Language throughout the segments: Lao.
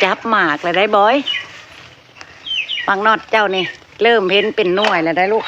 ຈັບໝາກແລ້ວໄດ໋ບອຍ. ໝາກນອດເຈົ້ານີ້ເລີ່ມເຫັນເປັນໜ່ວຍແລ້ວໄດ໋ລູກ.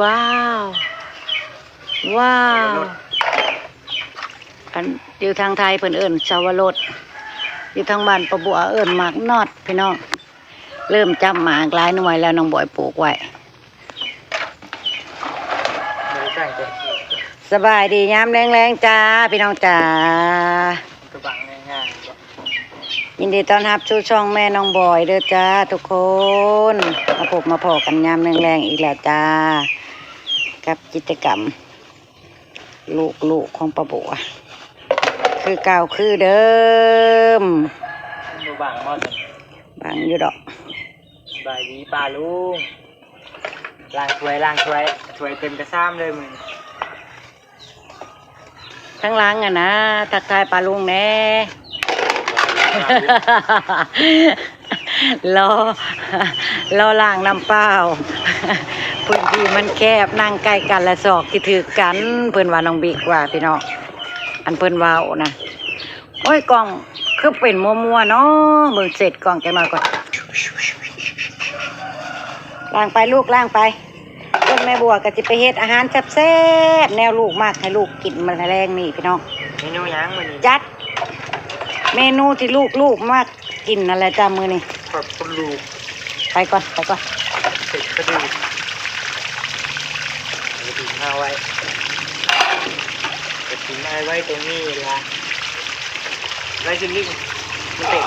ວ້າວ ວ້າວ ອັນຢູ່ທາງໄທເພິ່ນເອີ້ນສາວະລົດ ຢູ່ທາງບ້ານປ້າບົວເອີ້ນໝາກນອດ ພີ່ນ້ອງ. ເລີ່ມຈັບໝາກຫຼາຍໜ່ວຍແລ້ວ ນ້ອງບອຍປູກໄວ້. ສະບາຍດີຍາມແລງໆ ຈ້າ ພີ່ນ້ອງຈ້າ. ຍິນດີຕ້ອນຮັບສູ່ຊ່ອງແມ່ນ້ອງບອຍເດີຈ້າທຸກຄົນ. ມາພົບມາພໍ້ກັນຍາມແລງໆ ອີກແລ້ວຈ້າ ກັບກິດຈະກຳ ລູກໆ ຂອງປ້າບົວ ຄືເກົ່າຄືເດີມ. ບໍ່ບັງບໍ່ຊັ້ນ? ບັງຢູ່ດອກ. ສະບາຍດີປ້າລຸງ. ລ້າງຖ້ວຍ ລ້າງຖ້ວຍ ຖ້ວຍເຕັມກະຊາມເລີຍມື້ນີ້. ທາງຫຼັງຫັ້ນນະ ທັກທາຍປ້າລຸງແດ່. ລໍ ລໍລ້າງນ້ຳເປົ່າ ພື້ນທີ່ມັນແຄບ ນັ່ງໃກ້ກັນລະສອກຊິຖືກກັນ ເພິ່ນວ່າ ນ້ອງບິກວ່າ ພີ່ນ້ອງ ອັນເພິ່ນເວົ້ານະ. ໂອ້ຍ ກ້ອງຄືເປັນມົວໆ ເນາະ ເບິ່ງເສັດກ້ອງຈັກໜ້ອຍກ່ອນ. ລ້າງໄປລູກ ລ້າງໄປ. ເບິ່ງແມ່ບົວກໍຊິໄປເຮັດອາຫານແຊບໆ ແນວລູກມັກ ໃຫ້ລູກກິນມື້ແລງນີ້ພີ່ນ້ອງ. ເມນູຫຍັງມື້ນີ້? ຈັດເມນູທີ່ລູກໆ ມັກກິນນັ້ນແຫຼະຈ້າມື້ນີ້. ຂອບຄຸນລູກ. ໄປກ່ອນ ໄປກ່ອນ. ເສັດກະດູກ ກະດູກເອົາໄວ້ ກະກິນເອົາໄວ້ຕົງນີ້ລະ. ໄວ້ຊິລິງ ມັນເຕັມ.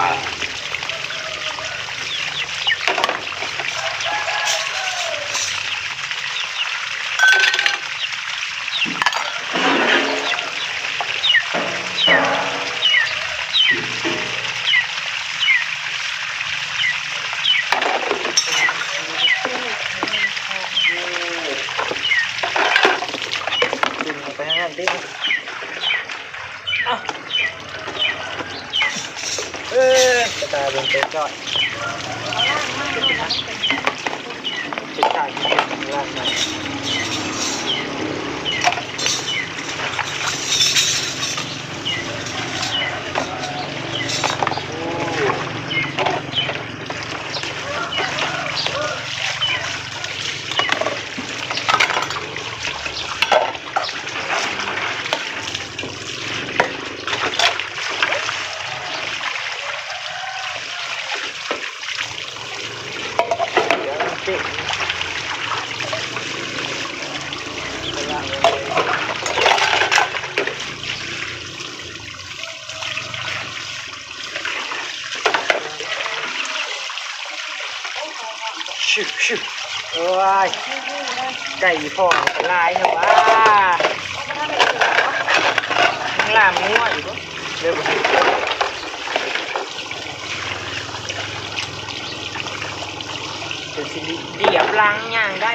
ເອີ ກະຕ່າເບິ່ງເປັນຈ້ອຍ ເປັນຈ້ອຍ ເປັນຈ້ອຍ. ຊຶບ ຊຶບ ໂອ້ຍ ໄກ່ພໍ່ຫຼາຍແທ້ຫວາ ຍັງລ່າມງົວຢູ່ບໍ່ ເລີຍບໍ່ ຈົນຊິລຽບຫຼັງຍ່າງໄດ້.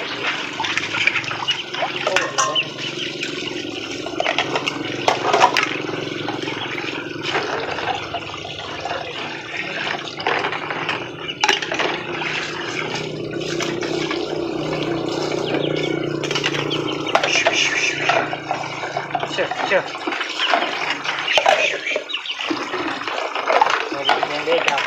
ເຊີ ເຊີ ຍັງໄດ້ດຳ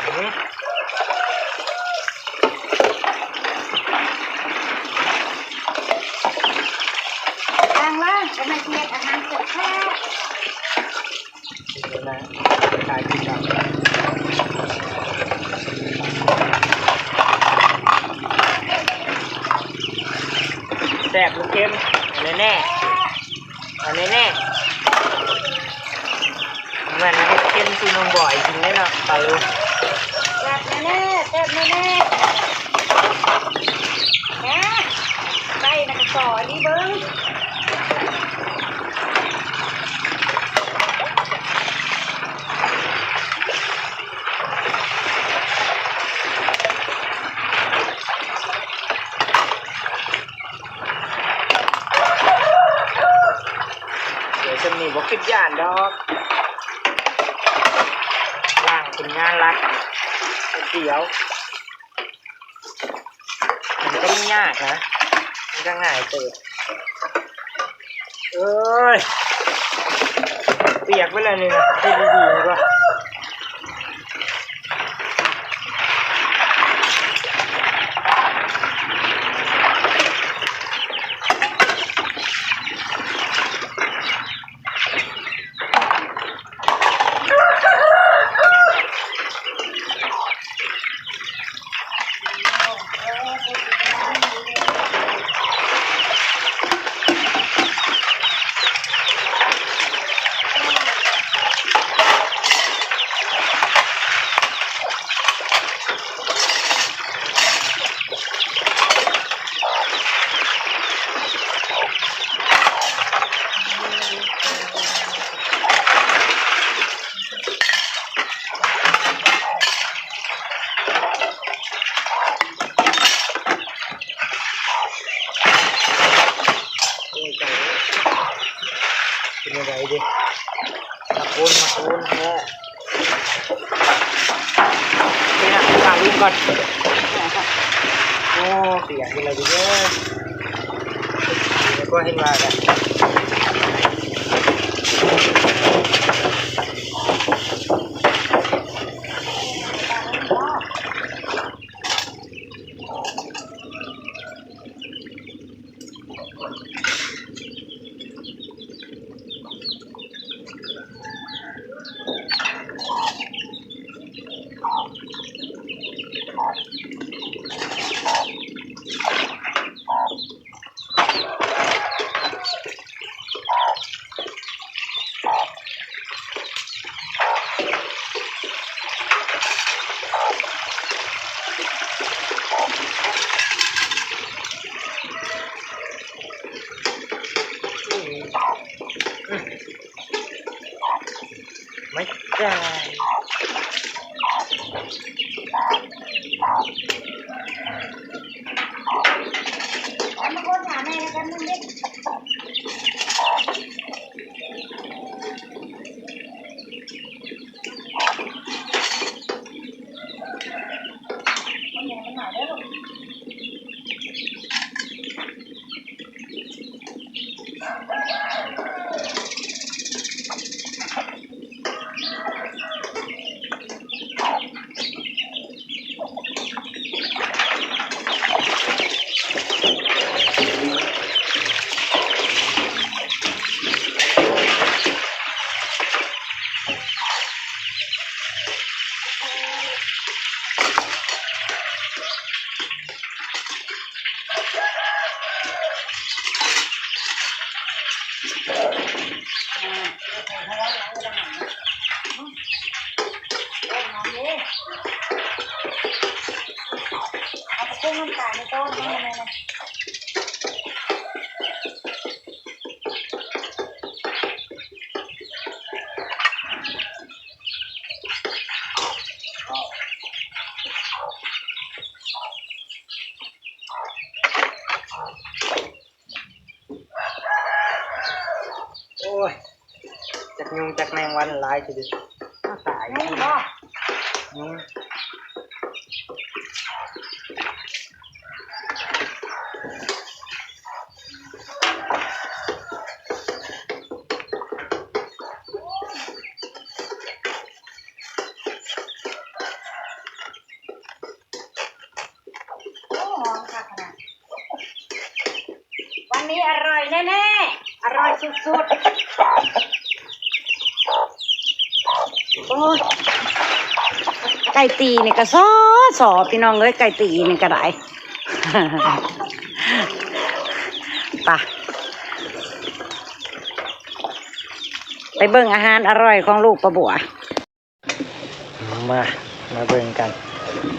ທາງລາງກໍແມ່ນເຮັດອາຫານແຊບໆ ກິນແລ້ວນະ ຂາຍກິນແລ້ວ ແຊບຫຼືເຄັມ ເອົາແນ່ໆ ເອົາແນ່ໆ. ແມ່ນເຮັດເຄັມສູ່ນ້ອງບອຍກິນເດ້ເນາະ ປາລຸງ. ແຊບແນ່ໆ ແຊບແນ່ໆ ນະ ໄປນະ ກະສໍນີ້ເບິ່ງ. ນີ້ບໍ່ຄິດຢ້ານດອກ ລ້າງເປັນງານລັດຄົນດຽວ. ມັນກໍບໍ່ຍາກນະ ມັນກໍງ່າຍເຕີບ. ເອີຍ ປຽກເບິດແລ້ວນີ້ນະ ເຮັດດີໆ ນີ້ກວ່າ. ເປັນຈັ່ງໃດເດ ມາໂກນ ມາໂກນແທ້. ນີ້ນະ ຫາລຸງກ່ອນ. ໂອ້ ປຽກເບິດແລ້ວເດີ ແລ້ວກໍເຫັນວ່າກັນ. ໂອ້ຍ ຈັກຍຸງຈັກແມງວັນຫຼາຍທີເດ. ຕາຍ. ຍຸງບໍ່? ຍຸງ. ໂອ້ ຫອມຄັກຂະໜາດ. ວັນນີ້ອະຮ່ອຍແນ່ໆ ອະຮ່ອຍສຸດໆ. ໂອ້ຍ ໄກ່ຕີນີ້ກໍຊໍໆ ພີ່ນ້ອງເອີຍ ໄກ່ຕີນີ້ກໍໄດ້. ໄປ ໄປເບິ່ງອາຫານອະຮ່ອຍຂອງລູກປ້າບົວ. ມາ ມາເບິ່ງກັນ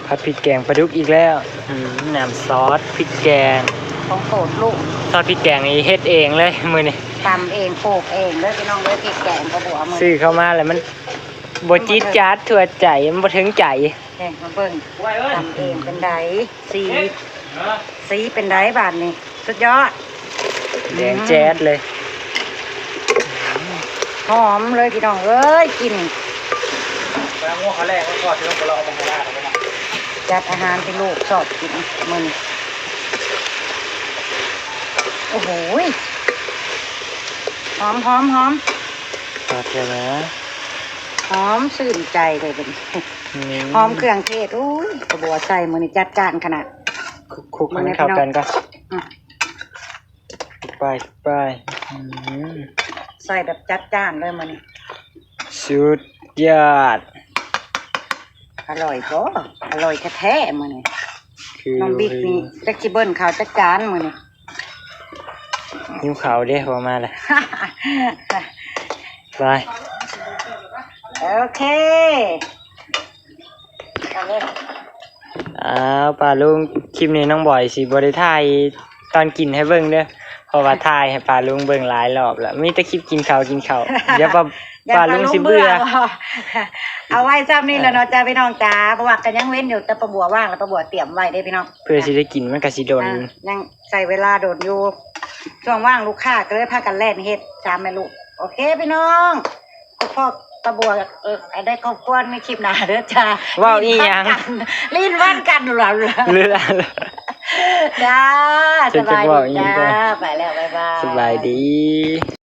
ຜັດພິກແກງປາດຸກອີກແລ້ວ. ອືມ ນ້ຳຊອດພິກແກງ ຂອງໂປດລູກ. ຊອດພິກແກງນີ້ເຮັດເອງເລີຍມື້ນີ້ ຕຳເອງໂຂກເອງເດີພີ່ນ້ອງເດີ. ພິກແກງກະບົວມື້ ຊື້ເຂົ້າມາແລ້ວມັນບໍ່ຈິດຈັດທົ່ວໃຈ ມັນບໍ່ເຖິງໃຈ. ແກງມາເບິ່ງ ຕຳເອງເປັນໃດ ສີ ສີເປັນໃດບາດນີ້ ສຸດຍອດ ແດງແຈດເລີຍ. ອືມ ຫອມເລີຍພີ່ນ້ອງເອີຍ ກິ່ນ ແລ້ວງົວເຂົາແລກມັນກໍຊິລົງໄປເລາະເບິ່ງເວລາແລ້ວເນາະ ຈັດອາຫານທີ່ລູກຊອບກິນມື້ນີ້ ໂອ້ໂຫຍ ຫອມໆໆ ຄັກແທ້ນະ ຫອມຊື່ນໃຈເລີຍບັດນີ້ ອືມ ຫອມເຄື່ອງເທດ ໂອ້ຍ ກະບົວໃສ່ມື້ນີ້ຈັດຈ້ານຂະໜາດ ຄຸກໆ ໃຫ້ມັນເຂົ້າກັນກ່ອນ ອືມ ໄປ ໄປ ອືມ ໃສ່ແບບຈັດຈ້ານເລີຍມື້ນີ້ ສຸດຍອດ ອະລ່ອຍບໍ່? ອະລ່ອຍແທ້ໆມື້ນີ້ ຄື ນ້ອງບິກນີ້ ຄື ຈັກຊິເບິ່ນເຂົ້າຈັກຈານມື້ນີ້ ຫິວເຂົ້າເດ້ ເວົ້າມາແລ້ວ ໄປ ໂອເຄ ເອົາເລີຍ ອ້າວ ປ້າລຸງ ຄລິບນີ້ນ້ອງບອຍຊິບໍ່ໄດ້ຖ່າຍຕອນກິນໃຫ້ເບິ່ງເດີ ເພາະວ່າຖ່າຍໃຫ້ປ້າລຸງເບິ່ງຫຼາຍລອບແລ້ວ ມີແຕ່ຄລິບກິນເຂົ້າ ກິນເຂົ້າ ດຽວປ້າ ປ້າລຸງຊິເບື່ອ ເອົາໄວ້ຊ່ຳນີ້ແຫຼະເນາະ ເອີ ຈ້າພີ່ນ້ອງຈ້າ ເພາະວ່າກະຍັງເວັນຢູ່ ແຕ່ປ້າບົວວ່າງແລ້ວ ປ້າບົວຕຽມໄວ້ເດ້ພີ່ນ້ອງ ເພື່ອຊິໄດ້ກິນມັນກະຊິດົນ ອ່າ ຍັງໃຊ້ເວລາດົນຢູ່ ຊ່ວງວ່າງລູກຄ້າກະເລີຍພາກັນແລ່ນເຮັດ ສາມແມ່ລູກ ໂອເຄພີ່ນ້ອງ ພໍ້ປ້າບົວ ເອີ ໄດ້ຄອບຄົວໃນຄລິບໜ້າເດີຈ້າ ເວົ້າອີ່ຫຍັງ ຫຼິ້ນວັນກັນ ຫຼິ້ນວັນກັນ ຈ້າ ສະບາຍດີຈ້າ ໄປແລ້ວ ບາຍບາຍ ສະບາຍດີ.